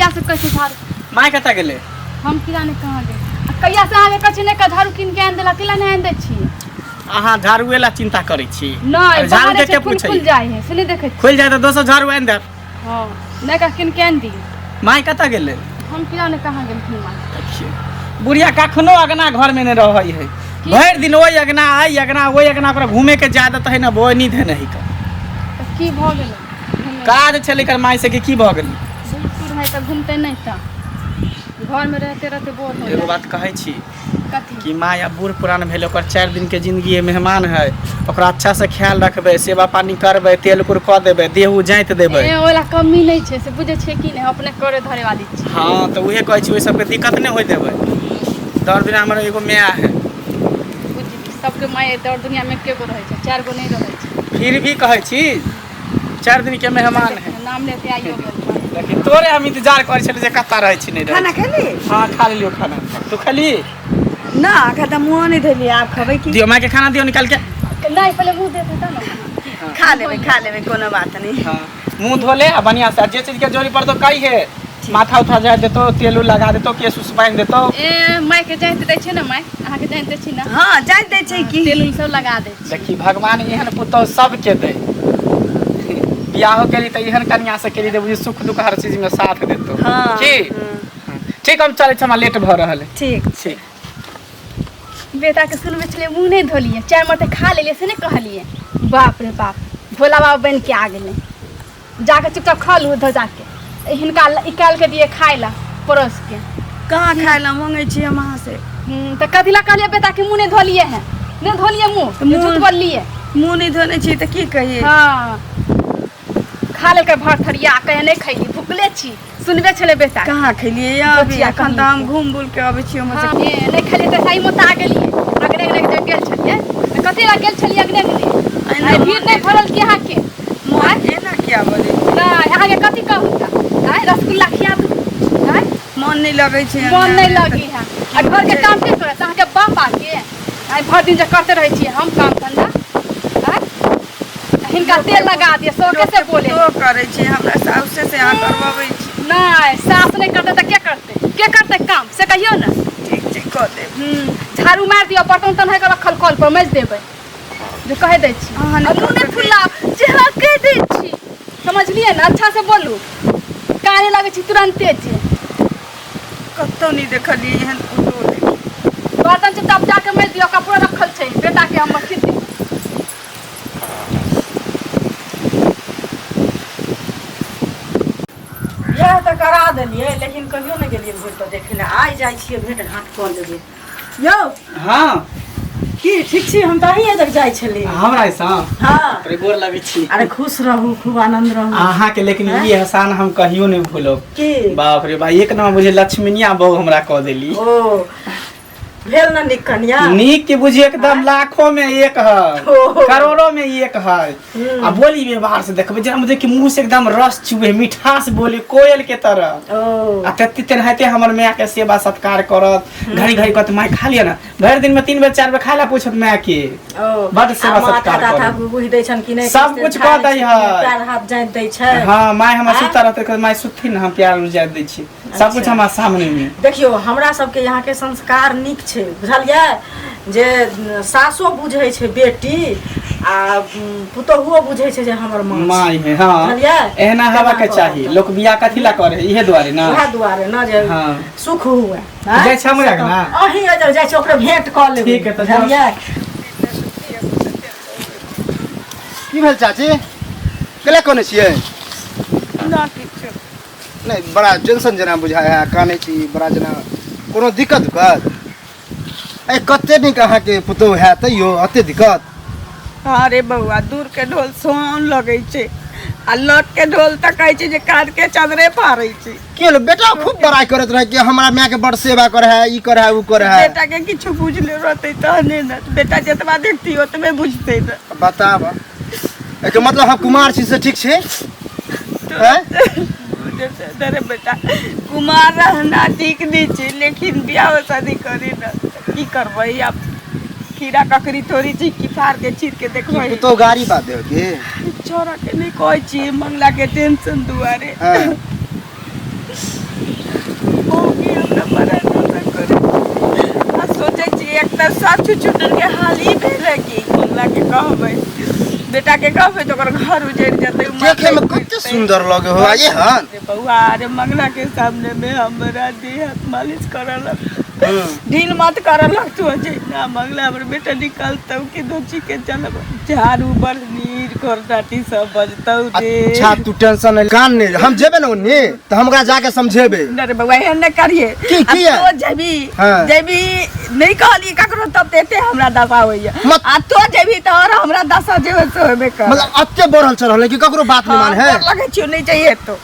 कहिया से कहै छी झाड़ू। माय कतऽ गेलै? हम किया नहि कहाँ गेल। आ कहिया से अहाँके कहै छी नहि झाड़ू कीन के आनि देला, केला नहि आनि दै छी? अहाँ झाड़ुए ला चिंता करै छी? नहि, अरे झाड़ू बाहरे के से के खुल पूछै? खुल जाइ है, से नहि देखै छी? खुलि जाय तऽ दोसर झाड़ू आनि देब। हँ, नहि का कीन के आनि दी। माय कतऽ गेलै? हम किया नहि कहाँ गेलखिन माय। देखियौ, बुढ़िया कखनो अगना घरमे नहि रहै है। की? भरि दिन ओहि अगना एहि अगना ओहि अगना, ओकरा घूमे के जादत है ने बोनी धे नहीं का। तऽ की भऽ गेलै घूमे? काज छलै एकर माय से कि की भऽ गेलै? बूढ़ सूढ़ है तऽ घूमते नहि, तऽ घरमे रहते रहते बोर हो एगो जाइ। बात कहै छी। कथी? कि माय आब बूढ़ पुरान भेल, ओकर 4 दिन के जिंदगी है, मेहमान है, ओकरा अच्छा से ख्याल रखबै, सेवा पानी करबै, तेल कुर कऽ देबै, देह उह जाँति देबै। ए, ओला कमी नहि छै, से बुझै छियै कि नहि? अपने करे धरे वाली छी। हँ, तऽ उहे कहै छी, ओहि सबके दिक्कत नहि होइ देबै। दर दुनिया हमर एगो माय है। बुझि सबके माय दर दुनियामे एके गो रहै छै, चारि गो नहि रहै छै। फिर भी कहै छी, 4 दिन के मेहमान है। नाम लेते आइयो गेल। लेकिन तोरे हम इंतजार करै छलियै जे कतऽ रहै छी, नहि रहै खाना छी। खेली? हँ, खा लेलियो खाना। तू खेली? ना, अखन तऽ मुँह नहि धोलियै, आब खबै की। दियौ माय के खाना, दियौ निकाल के। नहि, पहिले मुँह देते तब ने। खा लेबै, खा लेबै, कोनो बात नहि। हाँ, मुँह धो ले आ बढ़िया से, आ जे चीज के जरूरी पड़तो कही है, माथा उथा जाय देतो, तेल उल लगा देतो, केस उस बांधि देतो। ए, माय के जाइत दै छै ने? माय अहाँके जाइत दै छी ने? हँ, जाइत दै छै की। तेल उल सब लगा दै छी। देखी, भगवान एहन पुतोह सबके दे। बियाहो केली तऽ एहन कन्या से केली जे बुझी सुख दुख हर चीज में साथ देतो। हँ। की? हँ। ठीक, हम चलै छी, हमरा लेट भऽ रहल है। ठीक। ठीक। बेटाके सुनबै छलियै, मुँह नहि धोलियै, चारि मटे खा लेलियै से नहि कहलियै। बाप रे बाप, भोला बाबा बनि के आ गेलै। जाके चुपचाप खा लू उधर जाके। हिनका निकालि के दियै खाय लए परोस के। कहाँ खाय लए मांगै छी हम अहाँ से? तऽ कथी लए कहलियै बेटा के मुँह नहि धोलियै है? नहि धोलियै मुँह? तऽ मुँह- झूठ बोललियै? मुँह नहि धोने छी तऽ की कहियै? हँ, खा लेलकै भर थरिया, कहे नहि खैली, भुखले छी। सुनबे छलै बेटा। कहाँ खेलियै यौ अभी? बचिया एखन तऽ हम घूम बुल के अबै छी उम्हर से। हँ, ए, नहि खेलियै तऽ सही मोता गेलियै। अगने अगने जे गेल छलियै तऽ कथी लए गेल छलियै अगने अगने? एना आइ भीड़ नहि भरल की अहाँके? मोन एना किया बजै छी? नहि, अहाँके कथी कहू तऽ? आँय, रसगुल्ला खिया दू? आँय? मोन नहि लगै छै। मोन नहि अंगनामे तऽ लगी है आ घर के काम के करत? अहाँके बाप आके आइ भरि दिन जे करते रहै छियै हम काम धंधा। आँय, हिनका तेल लगा दिअ, शौके से बोले। तो करै छै, हमरा साउसे से अहाँ करबबै छी। नहि, सास नहि करतै तऽ के करतै? के करतै काम से कहियौ ने। ठीक छै, कऽ देब। झाड़ू मारि दियौ, बर्तन उर्तन होइके रखल कल पर माजि देबै, जे कहि दै छी। अहाँ नहि आ मुँह नहि करबै। फुलाउ, चेहरा कहि दै छी, समझलियै ने? अच्छा से बोलू, काने लगै छी तुरन्ते जे। कतौ नहि देखलियै एहन पुतोह देखी। बर्तन चुपचाप जाके माजि दियौ, कपड़ो रखल छै बेटाके हमर खींच दियौ। बियाह तऽ करा देलियै, लेकिन कहियो नहि गेलियै घुरि कऽ देखै लए। आइ जाइ छियै, भेंट घाँट कऽ लेबै यौ। हँ। की ठीक छी? हम तऽ अहीं तक जाइ छली। हमरा ऐसा? हँ। अरे, गोर लगै छी। अरे, खुश रहू, खूब आनंद रहू। अहाँके लेकिन ई एहसान हम कहियो नहि भूलब। की? बाप रे बा, एक नंबर बुझे लक्ष्मीनिया बहू हमरा कऽ देली। ओ भेल ने नीक कनिया? नीक के बुझी एकदम लाखों में एक है, ओ। करोड़ों में एक है। आ बोली व्यवहार से देखबै जेना बुझे कि मुंह से एकदम रस चुहे, मिठास बोली कोयल के तरह। ओ। आ तेते तेनाहिते हमर माय के सेवा सत्कार करत, घड़ी घड़ी कहत माय खा लिअ ने। भरि दिन में 3 बेर 4 बेर खाय ला पूछत माय के। ओ। बड सेवा आ माथा सत्कार ताथा करत। बुझि दै छनि कि नहि? सब कुछ कऽ दै है। पैर हाथ जाइत दै छै? हाँ, माय हमर आँय? सुतल रहतै, कहत माय सुतथिन ने, हम प्यार उर जाइत दै छी सब कुछ हमरा सामने में। देखियौ, हमरा सबके यहाँके संस्कार नीक छै, बुझलियै? जे सासो बुझै छै बेटी आ पुतोहुओ बुझै छै जे हमर माँ छै। माय है, हाँ। बुझलियै? एहना हेबा के तेना चाही। करब। लोक बियाह कथी ला करे? इहे दुआरे ना। उएह दुआरे ने जे हाँ। सुख हुए। जाइ छै हमरा अंगना? अहीं एजर जाइ छै, ओकरे भेंट कऽ लेबै। ठीक है, तऽ जाउ। बुझलियै? की भेल चाची? केला कोने छियै? ना किछु। नहि, बड़ा टेंशन जेना बुझाय है, कानै छी बड़ा जेना, कोनो दिक्कत उक्कत? ए, कते नीक अहाँके पुतोहु है, तैयो एते दिक्कत? अरे बौआ, दूर के ढोल सोन लगै छै आ लग के ढोल तऽ कहै छै जे कान के चदरे फाड़ै छै। की होलो? बेटा खूब बड़ाई करैत रहे कि हमरा माय के बड़ सेवा करे है, ई करे है, ऊ करे है। बेटा के किछु बुझले रहतै तहने ने। बेटा जतबा देखती ओतबे बुझतै ने। बताब, एकर मतलब हम कुमार छी से ठीक छै? हैं? अरे बेटा, कुमार रहना ठीक नहीं छै, लेकिन बियाह शादी करी ने की करबै आब? खीरा ककड़ी थोड़ी छै कि फाड़ के चीर के देखबै। पुतोह गाड़ी बात देव की? छोरा के नहीं कहै छी मंगला के टेंशन दुआरे। हाँ। किएक तऽ सब छुछुनर के हाल ई भेल है कि मंगला के कहबै बेटा के कहबै तऽ ओकर घर उजड़ि जेतै ओ देखे में मरतै कते पिटतै। सुंदर लगे हो आ एहन रे बौआ अरे मंगला के सामने में हमरा देह हाथ मालिश करऽ लगतौ ढील मत करऽ लगतौ जे ना मंगला हमर बेटा निकलतौ कि दोची के चलब झाड़ू बरनी घर डाटी सब बजतौ रे अच्छा तू टेंशन नहीं कान नहीं हम जेबे ना ओन्नी तो हम ओकरा जाके समझेबे ना रे बौआ एहन नहि करिए की- आ किया? तो जेबी हाँ। जेबी नहि कहलियै ककरो तब तऽ एते हमरा दशा होइया मत- आ तो जेबी तऽ आओर हमरा दशा जे होइ से होबे कर मतलब अते बढ़ल चढ़ल है कि ककरो बात नहीं माने है हाँ, डर लगै छियौ नहि चाहिए तो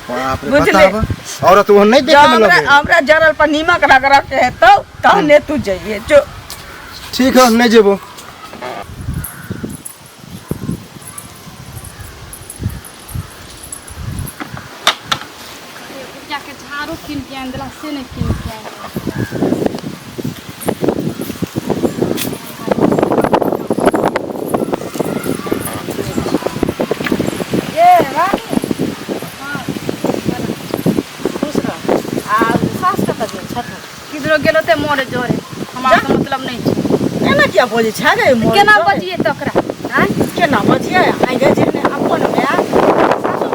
बाप रे बुझले? बताब औरत ओहन नहीं जब देखे में हमरा लगे हमरा जरल पर नीमक रगड़ के हेतौ तहने तू जइए जो ठीक है नहीं जेबो जाके झाड़ू कीन के आनि देला से नहि कीन के आनि देला। ये रानी खुश रह आ सास कतऽ गेल छथुन किधरो गेलो ते मोरे जोरे हमरा से मतलब नहीं छै एना किया बजै छै गे मोर केना जोरे? बजिए तऽ ओकरा आँय केना बजियै आइ गे जेहने अपन माय सासु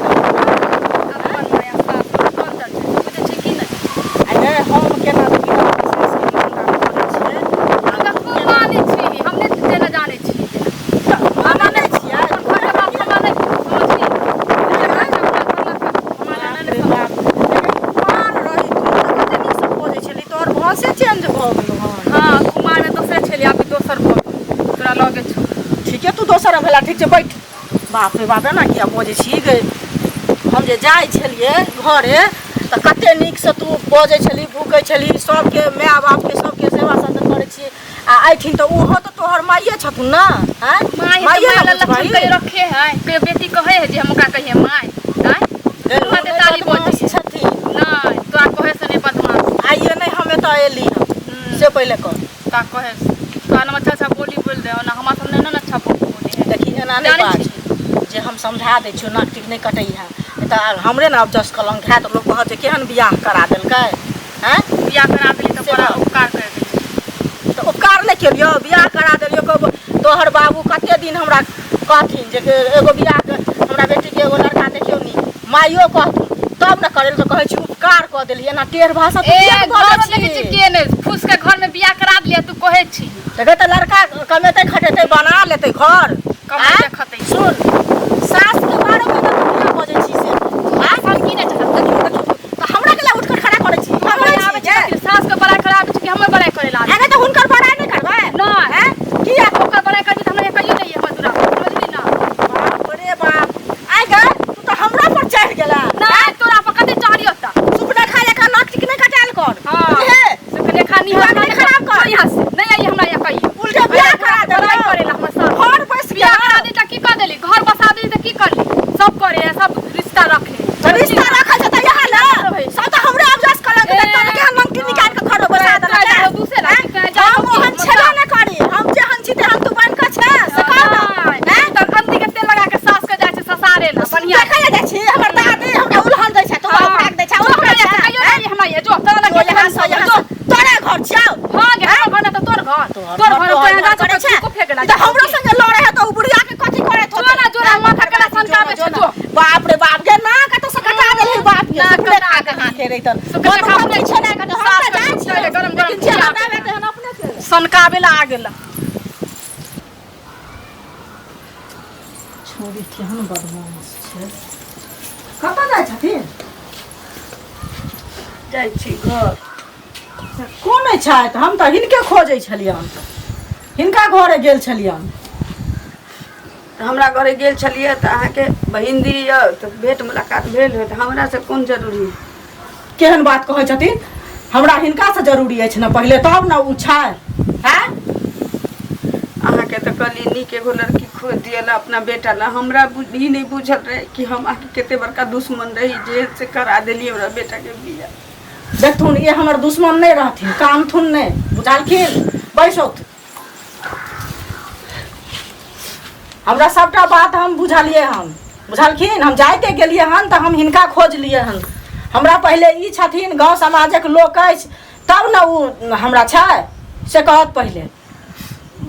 अपन माया सास अंतर छै बुझै छै कि नहि आइ गे हम केना देखी सासके हुनका करै छियै हम तऽ खूब मानै छी हम नहि तेना जानै छी हम नहि छियै अपन घरके बात हमरा नहि समझली बाप रे बाप लेकिन कुमार रही तू तऽ कते नीकसँ बजै छली तोहर भाषे चेंज भऽ गेलौ हन हँ कुमार में दोसरे छलियै अभी दोसर भऽ गेल तोरा लगे छौ ठीके तू दोसर भेला ठीक छै बैठ बाप रे बाप एना किया बजै छी गे हम जे जाइ छलियै घरे तऽ कते नीकसँ तू बजै छली भूकै छली सबके माय बापके सबके सेवा सत्तर करै छियै आ एहिठिन तऽ ओहो तऽ तोहर माइए छथुन ने आँय माय माइए माय ने लक्षण बुझबही कहियो रखे है कहियो बेटी कहे है जे हम ओकरा कहिए माय आँय ए, तोरा ओ दे ताली बदमाश बजिए छथिन नहि तोरा कहे से नहि बदमाश आइए नहि हम एतऽ एली हँ से पहिले कह तोरा कहे से तोरा नाम अच्छा अच्छा बोली बोल दे ओना हमरा सब नहि ने अच्छा बोली बोले है देखी एना नहि जानै बाज जे हम समझा दै छियौ नाक टीक नहि कटै है नहि तऽ हमरे ने अब जस कलंक हैत लोक कहत जे केहन बियाह करा देलकै आँय बियाह करा देली तऽ से बड़ा बात। उपकार कर देली तऽ उपकार नहि केलियौ बियाह करा देलियौ कहबो तोहर बाबू कते दिन हमरा कहथिन जे एगो बियाह हमरा बेटीके एगो लड़का देखियौ नीक माइयो कहथुन तब ने करेल तऽ कहै छी उपकार कऽ देली एना टेढ़ भाषा तू ए किएक घर बजै में देखै छी छी के नहि फूस के घर में बियाह करा देलियै तू कहै छी देखै तऽ लड़का कमेतै खटेतै बना लेतै घर कमेतै आँय? खटेतै। सुन सासके बारेमे तऽ तू किया बजै छी से आँय हम की नहि चाहब देखियौ देखियौ तऽ हमरा के उठ कऽ खड़ा करै छी हम हमरा नहि आबै छी छै सास के बड़ाई कराबै छै कि हमर बड़ाई करे ला अरे तऽ हुनकर बड़ाई नहि करबै नहि आँय? किया ओकर बड़ाई करबी तऽ हमरा कहियो नहि हमर दुरा समझली ना बाप रे बाप आइ गे तू तऽ हमरा पर चढ़ि गेला नहि तोरा पर कते चढ़ियो तऽ सुपने खा लेखा नाक टिक नहि कटायल कर हाँ बुझे सुपने खा नहीं दिमाग नहि खराब कर। यहाँ से नहीं आई हमरा यहाँ कहियो उल्टे बियाह करा बड़ाई देलौ। करे ला हमर सास घर बसि बियाह गेलौ। करा दी तऽ की कर देली घर बसा देली तऽ की करली सब करे है सब रिश्ता रखे तऽ रिश्ता रखै छै तऽ यहाँ ने सब तऽ हमरे अबजस करल ए, तऽ तोरे केहन लंकी निकालि कऽ घर बसा तोरा देलक जाहो दूसरे ला, तोरा जाहो हम ओहन की? छेबे नहि करी हम जेहन छी तेहन तू बनि कऽ छे से कह ने नहि, तऽ कंदी के तेल लगा के सास के जाइ छै ससारे ला बढ़िया देखै लए जाइ छी हमर दादी हमरा उलहन दै छै तू हाँ। उखाड़ दै छै जो उखाड़ हमरा छै यहाँ कहियो नहीं हमरा यहाँ जो तोरा जो लगे यहाँ से यहाँ जो से तोरे घर छियौ हाँ गे हमर घर ना तऽ तोर घर तोर घर तोहर तोरा करै जा छै। को फेंक ला ई तऽ हमरो संगे लड़े है तऽ उ बुढ़िया के कथी करे जो ना, जो ना, माथा केना सनकाबै छै, जो। बाप रे बाप गे ना कतऽ से कटा देलही बाप के नाक सुखले कटा खा के हाथे रहितन सुखले खा हम के छै ना कतऽ हम सास तऽ जाइ के छियै गरम गरम लेकिन जे खिया हटाबै तेहन अपने के सनकाबे ला आ गेला छोरी केहन बदमाश छै कतऽ जाइ छथिन जाइ छी घर कोन छथि हम तऽ हिनके खोजै छलियनि हिनका घरे गेल छलियनि तऽ हमरा घरे गेल छलियै तऽ अहाँके बहिन दी यऽ तऽ भेंट मुलाकात भेल होत हमरा से कोन जरूरी केहन बात कहै छथिन हमरा हिनकासँ जरूरी अछि ने पहिले तब ने ओ छै आँय अहाँके तऽ कहली नीक एगो लड़की खोज दिअ ला अपना बेटा ला हमरा ई नहि बुझल रहै कि हम अहाँके कते बड़का दुश्मन रही जे से करा देलियै हमरा बेटाके बियाह देखथुन ई हमर दुश्मन नहि रहथिन कानथुन नहि बुझलखिन बैसौथ हमरा सबटा बात हम बुझलियै हन बुझलखिन हम जाइते गेलियै हन तऽ हम हिनका खोजलियै हन हमरा पहिले ई छथिन गाँव समाजक लोक अछि तब ने ओ हमरा छै से कहत पहिले।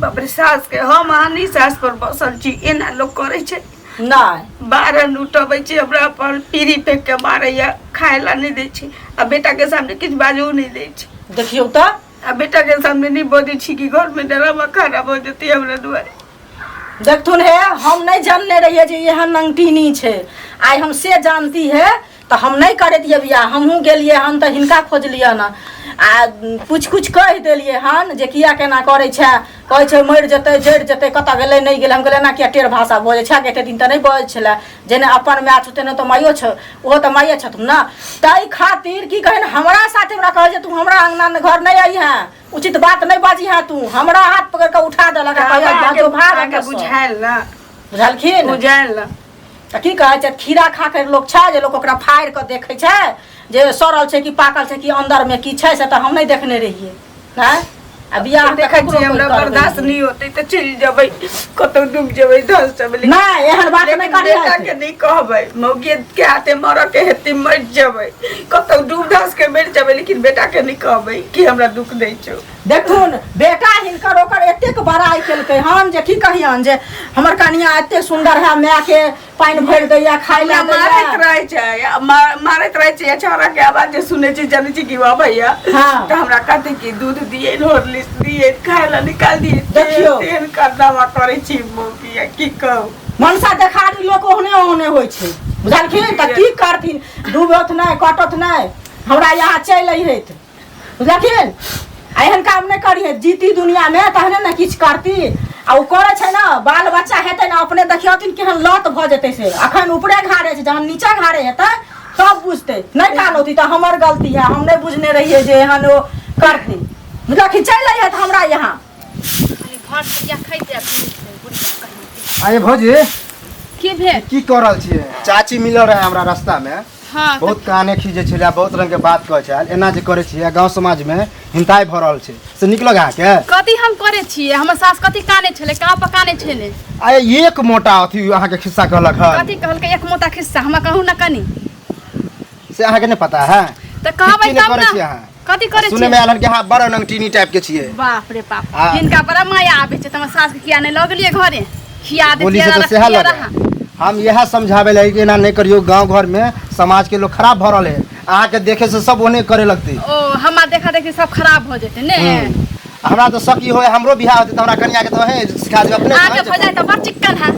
बाप रे, सास के हम अहाँ नहि सास पर बसल छी, एना लोक करै छै? नहि। बारन उठबै छै हमरा पर, पीढ़ी फेंक के मारैया, खाय ला नहि दै छै, आ बेटा के सामने किछु बाजो नहि दै छै। देखियौ तऽ। आ बेटा के सामने नहि बजै छी कि घर में ड्रामा खराब हो जेतै हमरा दुआरे। देखथुन हे, हम नहि जानने रहियै जे एहन नंगटीनी छै। आइ हम से जानती है तऽ हम नहि करैतियै बियाह। हमहूँ गेलियै हन तऽ हिनका खोजलियै हन आ कुछ कुछ कहि देलियै हन जे किया केना करै छै। कहै छै मरि जेतै, जरि जेतै, कतऽ गेलै नहि गेलै। हम कहलियै एना किया टेढ़ भाषा बजै छै? एते दिन तऽ नहि बजै छलै। जेना अपन माय छौ तेना तऽ माइयो छौ, ओहो तऽ माइये छथुन ने। ताहि खातिर की कहै हमरा साथे हमरा कहै छै तू हमरा अङ्गना घर नहि अइहे, उचित बात नहि बाजिहे तू। हमरा हाथ पकड़ि कऽ उठा देलक आ कहैया भागो भाग अहाँके एतऽसँ। बुझायल ने? बुझलखिन? बुझायल ने। तऽ की कहै छै, खीरा खा के लोक छै जे लोक ओकरा फाड़ि कऽ देखै छै जे सड़ल छै कि पाकल छै कि अन्दरमे की छै, से तऽ हम नहि देखने रहियै। आँय, आ बियाह तऽ देखै ककरो छियै हमरा कोइ करबै बर्दाश्त नहि। नहि होतै तऽ चलि जेबै, कतौ डूब जेबै, धस जेबै, लेकिन नहि, एहन बात नहि लेकिन करिहे। बेटा के नहि कहबै। मौगी के हाथे मरऽ के हेतै मरि जेबै, कतौ डूब धस के मरि जेबै, लेकिन बेटा के नहि कहबै कि हमरा दुख दै छौ। देखथुन, बेटा हिनकर ओकर एतेक बड़ाइ केलकै हन जे की कहियन जे हमर कनिया एते सुन्दर है, माय के पानि भरि दैया, खाय लए हमरा मारैत दैया। रहै छै, आ मारैत रहै छै। छौड़ा के आवाज जे सुनै छी, जानै छी कि वाह भैया। हाँ। तऽ हमरा कहते कि दूध दिए, हॉर्लिक्स दिए, खाय ला निकाल दिए। देखियौ। तेहन करनामा करै छी मौगी, की कहू। मनसा देखारी लोक ओहने ओहने होइ छै, बुझलखिन? तऽ की करथिन, डूबत नहि कटत नहि, हमरा यहाँ चलि अइहथि, बुझलखिन? आ एहन काम नहि करिहे। जीती दुनियामे तहने ने किछु करती। आ ओ करै छै ने, बाल बच्चा हेतै ने, अपने देखियथिन केहन लत भऽ जेतै। से अखन ऊपरे घारे छै, जहन नीचा घारे हेतै तब बुझतै। नहि कानौती तऽ हमर गलती है, हम नहि बुझने रहियै जे एहन ओ करती, बुझलखिन? चलि अइहथि हमरा यहाँ। खाली भर बुढ़िया खैते आ घुमिते बुढ़िया कहीं। आये भौजी। की भेल? की कऽ रहल छियै? चाची मिलल रहे हमरा रास्ता में। हाँ। बहुत काने खींचे छलै, बहुत रंग के बात कहै छल। एना जे करै छियै, गाँव समाज में हिंताइ भऽ रहल छै, से नीक लगे अहाँके? कथी हम करे छियै? हमर सास कथी काने छलै? कहाँ पर काने छलै? आये एक मोटा अथी अहाँके खिस्सा कहलक हन। कथी कहलकै एक मोटा खिस्सा? हमरा कहू ना कनी। से अहाँके नहि पता है? तऽ कहबै की नहि तब करै ना। छियै अहाँ? कथी करे सुनै में छियै? आयल हन कि अहाँ बड़ नंगटीनी टाइप के छियै। बाप रे बाप, आ- हिनका बड़ा माया आबै छै। तऽ हमर सास के किया नहि लऽ गेलियै घरे? खिया बोली देतियै, से तऽ सएह रखतियै लगे। रहा। हम इएह समझाबै लए कि एना नहि करियौ, गाँव घर में समाज के लोग खराब भऽ रहल है, अहाँके देखे से सब ओहने करे लगतै। ओ हमरा देखा देखी सब खराब हो जेतै ने? हम्म। हमरा तऽ शक ई होय, हमरो बियाह होतै तऽ हमरा कनिया के तऽ वएह सिखा देबै अपने। आके भौजाई तऽ बड़ चिक्कन है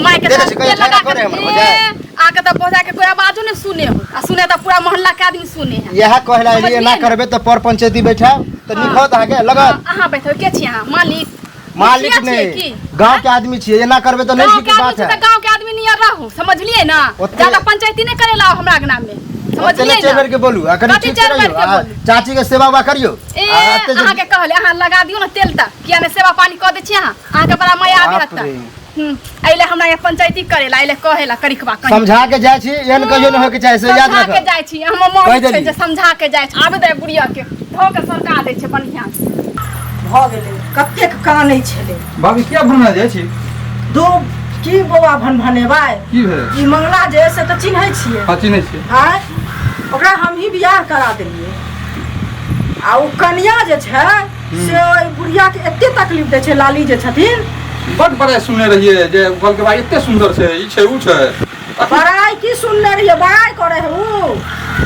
माय के। देखै छी, कहियो तेल लगा झगड़ा करे हमर भौजाई? ए, आके तऽ भौजाई के कोई आवाजो नहीं सुने हो, आ सुने तऽ पूरा मोहल्ला के आदमी सुने है। इएह कहै लए एलियै, एना समझलियै ने? करबै तऽ पर पंचायती बैठायब तऽ नीक होत अहाँके लगत? अहाँ बैठो के छी? अहाँ मालिक? मालिक मुखिया छियै नहि की? गांव के आदमी छियै, एना करबै तऽ नहि गाँव ठीक के आदमी बात छै है। तऽ गाँव के आदमी नियर रहू, समझलियै ना? ज्यादा पंचायती नहि करे लाओ हमरा अंगना में, ओते समझलियै नहि चारि ना? बेर के बोलू आ कनि कथी ठीक से चारि बेर रहियौ के आ बोलू? चाची के सेवा उवा करियौ। ए, आ एते जे- अहाँके कहले अहाँ लगा दियौ ने तेल तऽ किया नहि सेवा पानी कऽ दै छी अहाँ? अहाँके बड़ा माया आबे बाप हत। रे। अइले हमरा यहाँ पंचायती करेला, अइले कहेला करिकबा कहीं। समझा के जाइ छी, एहन कहियो नहि होइके चाही, से याद समझा के राखब। जाइ छी हमर कहि मन छै देलियै। जे समझा के जाइ छी। आबे दे बुढ़िया के, धो के सरका दै छै बढ़िआँ से। भऽ गेलै, कतेक कानै छलै। भाभी, किया भनभना जाइ छी? दू की बौआ भनभनेबै? की भेलै? ई मंगला जे से तऽ चिन्है छियै? हँ, चिन्है छियै। आँय, ओकरा हमही बियाह करा देलियै आ ओ कनिया जे छै से ओहि बुढ़िया के एते तकलीफ दै छै, लाली जे छथिन। बड बड़ाइ सुनने रहियै जे कहलकै भाई एते सुन्दर छै, ई छै, ऊ छै। बड़ाइ की सुनने रहियै? बड़ाइ करे है ऊ,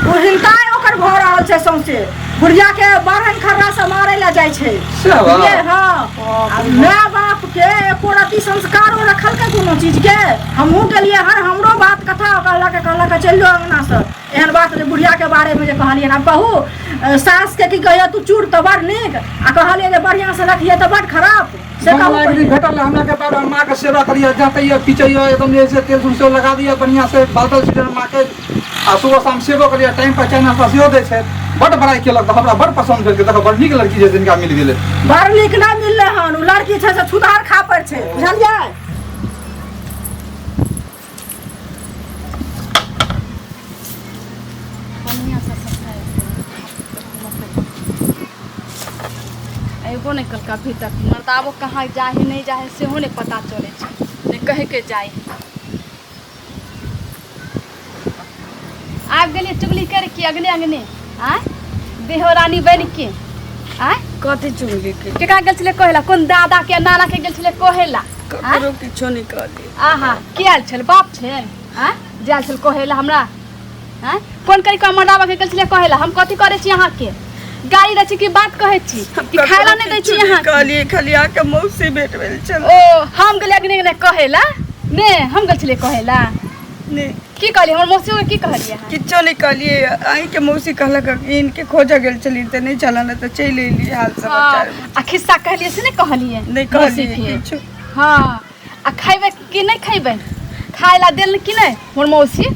ओ हिनकाइ ओकर भऽ रहल छै। सौंसे बुढ़िया के बारहन खर्रा से मारे लए जाइ छै। सएह बात? बुझलियै? हँ, आ माय बाप के एको रति संस्कारो रखलकै कोनो चीज के? हमहूँ गेलियै हन, हमरो बात कथा कहलक, कहलक चलि जाओ अंगना से, एहन बात जे बुढ़िया के बारे में जे कहलियै। आब कहू, सास के की कहियो, तू चूर तऽ बड़ नीक आ कहलियै जे बढ़िआँ से रखियै तऽ बड़ खराब, से कहू मंगला एक दिन पहिले। भेटल हमरा के बाबा, माँ के सेवा करिए, जातैया पीचैया, एकदम जे से तेल सुन लगा दिया बढ़िया से, बाल बाल सीजन माँ के, आ सुबह शाम सेवो करिए, टाइम पर चाय नाश्ता सेहो दै छै। बड बड़ाई केलक तऽ हमरा बड पसंद भेल, देखो बड नीक लड़की छै जिनका मिल गेलै। बड़ नीक नहि मिललै हन, ओ लड़की छै से छुधार खा पर छै, बुझलियै? बढ़िआँसँ सफाइ अयबो नहि केलकै अभी तक मर्दाबो। कहाँ जाइ हइ नहि जाइ हइ सेहो नहि पता चलै छै, नहि कहिके जाइ हइ। आबि गेलियै चुगली करिके अगने अगने, आँय देहो रानी बनिके। आय कथी चुगली के केकरा गेल छलै कहेला कोन दादा के नाना के गेल छलै कहेला आँय? ककरो किछो नहि कहलियै आहा के आयल छल बाप छै आँय जे आयल छल कहेला हमरा आँय कोन करी कऽ मर्दाबा के गेल छलै कहेला हम कथी करै छी अहाँके गाली दै छी कि बात कहै छी कि खाय ला नहि दै छी अहाँ कहलियै खाली अहाँके मौसी भेट भेल छल ओ हम गेलियै अग्नि अग्नि कहेला ने हम गेल छलियै कहेला नहि की कहलियै हमर मौसी के की कहलियै अहाँ किछो नहि कहलियै अहीँके मौसी कहलक कि इनके खोजऽ गेल छलियै तऽ नहि छलन तऽ चलि एलियै हाल समाचार हँ, आ खिस्सा कहलियै से नहि कहलियै नहि मौसी कहलियै के। किछो हँ आ खैबै कि नहि खैबै खाय ला देल कि नहि हमर मौसी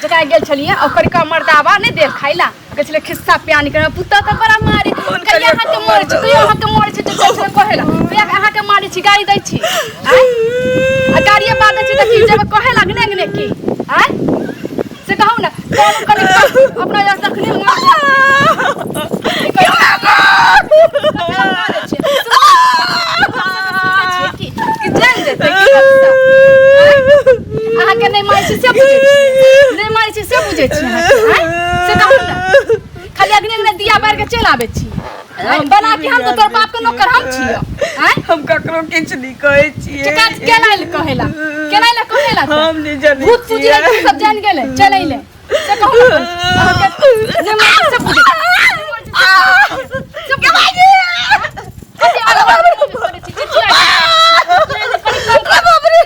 जकरा गेल छलियै ओकर का मर्दाबा नहि देल खाय ला कहै छलै खिस्सा प्यानी करे पुतह तऽ बड़ा मारे कहिया अहाँके मारै छी कहिया अहाँके मारै छी तऽ छलै कहै ला कहिया अहाँके मारै छी गाली दै छी आँय? आ गाड़िए बात दै छी तऽ की जेबै कहै ला अगने अगने की आँय से कहू ने कोनो कनि अपना यार तखने मार की कहै छी? कि जान जेतै कि अहाँके नहि मारै छी से बुझै छी नहि मारै छी से बुझै छी अहाँके आँय? से कहू ने खाली अग्नि अग्नि दिया बारि के चलि आबै छी आँय? बना के हम तऽ तोर बाप के नौकर हम छियौ आँय हम ककरो किछु नहि कहै छियै केना केना आयल कहेला केना आयल कहेला तऽ? हम नहि जनै भूत पूजी छियै। सब जान गेलै चल अइलै से कहू ने अहाँके नहि मारै छी से बुझै छी। से बुझै छी। कथी आरो करै छी? चिचियाइ छी। कनि कम कर।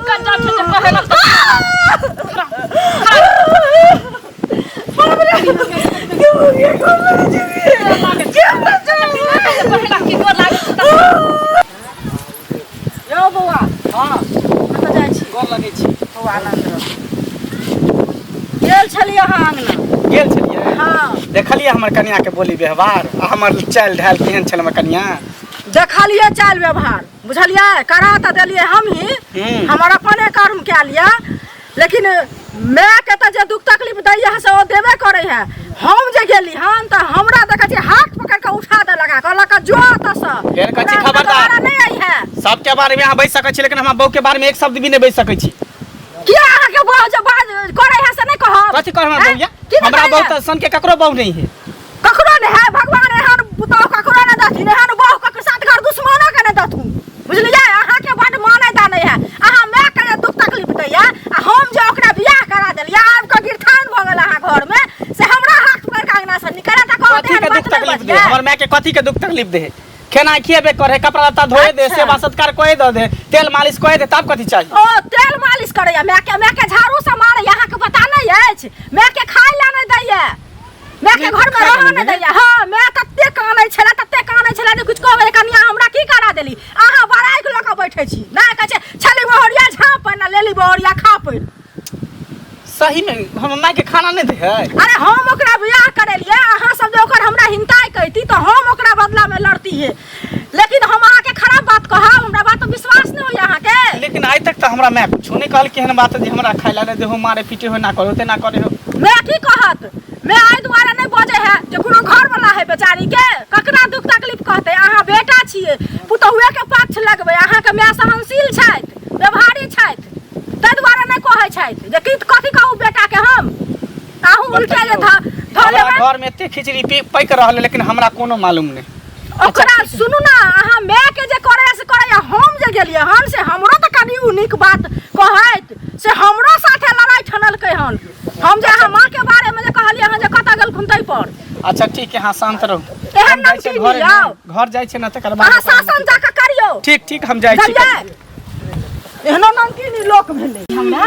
कंजा छै जे कहेला कहेला की गोर लागै छै तऽ यौ बौआ हँ कतऽ जाइ छी गोर लगै छी बौआ आनन्द रह गेल छलियै अहाँ अङ्गना गेल छलियै हँ देखलियै हमर कनियाके बोली व्यवहार आ हमर चालि ढाल केहन छल हमर कनिया देखलियै चालि व्यवहार बुझलियै करा तऽ देलियै हमही हमर अपने कर्म कए लिअ लेकिन मायके तऽ जे दुख तकलीफ दैया से ओ देबे करै है हम जे गेली हन तऽ हमरा देखै छी हाथ पकड़ के उठा देलक आ कहलक जो एतऽसँ फेर कहै छी हमरा खबरदार। दोबारा नहि आई है सबके बारे में अहाँ बाजि सकै छी लेकिन हमरा बहू के बारे में एक शब्द भी नहि बाजि सकै छी किया अहाँके बहू जे बाज करै है से नहि कहब कथी कहब हमरा हैं? बहू की हमरा करैया? बहू तऽ सन के ककरो बहू नहीं है ककरो नहि है भगवान एहन पुतोह ककरो नहि देथिन एहन बहू ककरो सात घर दुश्मनो के नहि देथुन बुझलियै अहाँके बड्ड मानै दानै है अहाँ मायके जे दुख तकलीफ दैया आ हम जे ओकरा बियाह करा देलियै आबि कऽ गिरथान भऽ गेल अहाँ घरमे से हमरा हाथ पकड़ि कऽ अङ्गनासँ निकालत आ कहत कथी एहन के बात दुख नहि तकलीफ दे बजियै हमर माय के कथी के दुख तकलीफ दे खेनाइ खिएबे करे कपड़ा लत्ता धोए दे अच्छा। सेवा सत्कार कोए दे दे तेल मालिश कोए दे तब कथी चाहिए ओ तेल मालिश करैया मायके मायके झाड़ू से मारैया अहाँके पता नहि अछि मायके खाय लए नहि दैया मायके घरमे रहऽ नहि दैया हँ माय तते कानै छलै तते कानै छलै जे किछु कहबै कनिया हमरा की करा देली अहाँ बड़ाइक लऽ कऽ बैठै छी नहि कहै छै छली बहरिया झाँप ने लेली बहरिया खा पड़ि सही में हमर माय के खाना नहीं दे है अरे हम ओकरा बियाह करेलियै अहाँ सब जे ओकर हमरा हिनताइ कहिती तऽ हम ओकरा बदला में लड़ती है लेकिन हम अहाँके खराब बात कहब हमरा बात पर विश्वास नहि होइए अहाँके लेकिन आइ तक तो हमरा माय कुछो नहीं कहल एहन बात जे हमरा खाय ला नहीं देहो मारे पीटे हो ना करो ते ना करे हो मैं की कहत मैं एहि दुआरे नहि बजै है जे कोनो घर वाला है बेचारी के ककरा दुख तकलीफ कहतै अहाँ बेटा छियै पुतहुए के पक्ष लगबै अहाँके माय सहनशील छथि व्यवहारी छथि ताहि दुआरे नहि कहै छथि जे की कथी कहू बेटा के हम अहूँ उल्टे जे धऽ धऽ हमरा लेबै घर में एते खिचड़ी पकि रहल है लेकिन हमरा कोनो मालूम नहीं ओकरा सुनू ना अहाँ माय के जे करे से करे हम जे गेलियै हन से हमरो तऽ कनि उ नीक बात कहैत से हमरो साथे लड़ाइ ठनलकै हन हम जे अहाँ माँ के बारे में जे कहलियै हन जे कतऽ गेलखुन ताहि पर अच्छा ठीक है हाँ शांत रहू एहन हम जाइ छियै नमकीन घरे लियौ। घर जाइ छियै ना तकर बाद अहाँ शासन जाकऽ करियौ ठीक ठीक हम जाइ छी बुझलियै एहनो नमकीन ई लोक भेलै हमरा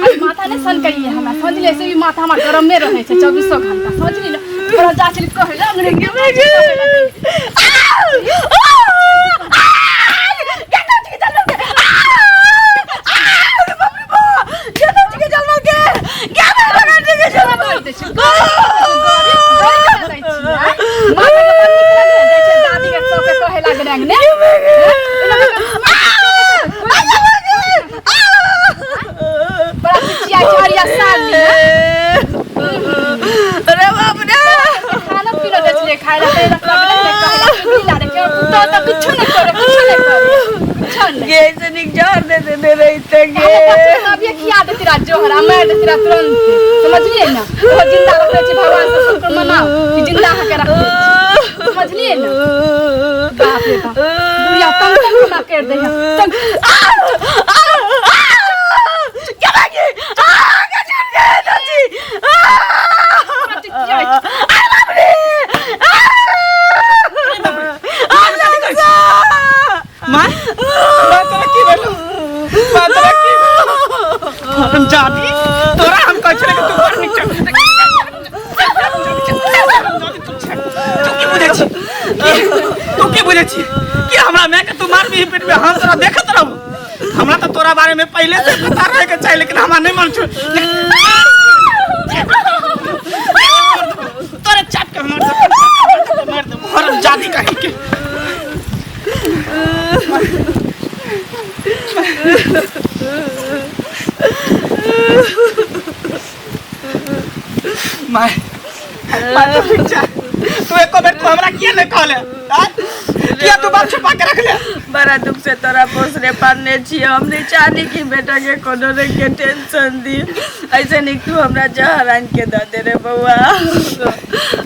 आइ माथा नहि सनकैए हमरा समझलियै से भी माथा हमर गरमे रहै छै चौबीसो घंटा समझली ने तोरा जा छली कहै ला अंग्रेजी दादी के सबके कहे लागल अंगने बड़ा चिचिया चढ़िया साल अरे बाप रे खाना पीना दै छलियै खाय ला तै रखला ने कहला चुगली ला रे के तो तो कुछो नहीं करे कुछो नहीं करे कुछो नहि। गे ऐसे नीक जहर दे देने रहिते गे। हम बच्चे के अभिये खिया देती रहा जोहर आ मारि देती रहा तुरंत, समझलिए ना? ओ जिंदा रखने छी भगवान से शुक्र मनाओ कि जिंदा अहाँके रखने छी, समझलिए ना? बाप रे बाप, बुढ़िया तंग तंग हमरा कर दै है तंग। माँ, माँ तोरा की भेलौ? माँ तोरा की भेलौ? हम जादी तोरा हम कहै छलै कि तू बड़ नीक छौ। तू की बुझै छी? तू की बुझै छी कि हमरा माय के तू मारबी पीटबी, हम तोरा देखत रहू? हमरा तऽ तोरा बारे में पहले से पता रहे के चाही, लेकिन हमरा नहीं मन छौ। तोरे चाप के मार दे, मार दे हरम जादी कहीं के। माय, माय तो ठीक छै। तू एको बेर तू हमरा किया नहीं कहले? आँय? किया तू बात छुपा के रख ले? बड़ा दुख से तोरा पोसने पालने छी, हम नहीं चाहनी कि बेटा के कोनो रंग के टेंशन दी। ऐसे नहीं तू हमरा जहर आन के दे दे रे बउआ,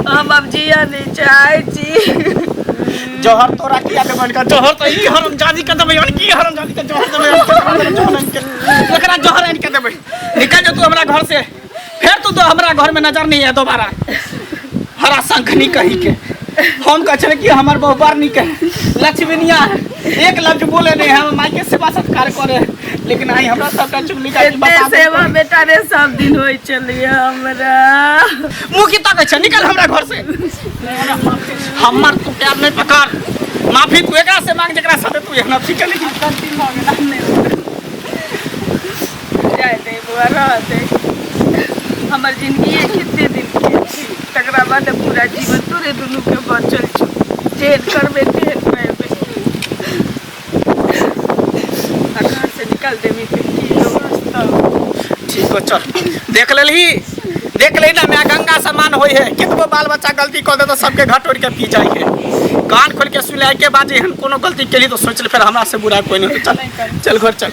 हम अब जिया नहीं चाहे छी। जहर तोरा किया देबै? का जहर तो ई हरम जादी के देबै, और की हरम जादी के जहर देबै? जहर आनि के एकरा जहर आनि के देबै। निकल जो तू हमरा घर से, फिर तू तो हमरा घर में नजर नहीं है दोबारा। हरा शंखनी कही के हम कहै छलै कि हमर बहु बड़ नीक है, लक्ष्मीनिया है, एक लफ्ज बोले नहीं है, हम माय के सेवा सत्कार करे, लेकिन आई हमरा सबटा चुगली का एते बता दे। सेवा बेटा रे सब दिन होइ छलियै हमरा। मुँह की ताकै छै? निकल हमरा घर से। हमर तू प्यार नहीं पकड़, माफी तू एकरा से मांग जकरा साथे तू एहन अथी केली। गलती भऽ गेल, नहि जाय दे बौआ, रह दे। हमर जिंदगी कते दिन के छी, तकरा बाद पूरा जीवन तोरे दुनू के बचल छौ, जेहन करबे तेहन पेबे। आ घर से निकाल देबी तऽ की व्यवस्था? ठीक हो, चल। देख लेलही, देख लेही ना, मैं गंगा समान होई है। कितबो बाल बच्चा गलती कऽ दे तऽ सबके घर तोड़ के पी जाइ है। कान खोल के सुनाय के बाद एहन कोनो गलती केली तो सोच ले, फिर हमरा से बुरा कोई नहीं। चल चल घर चल।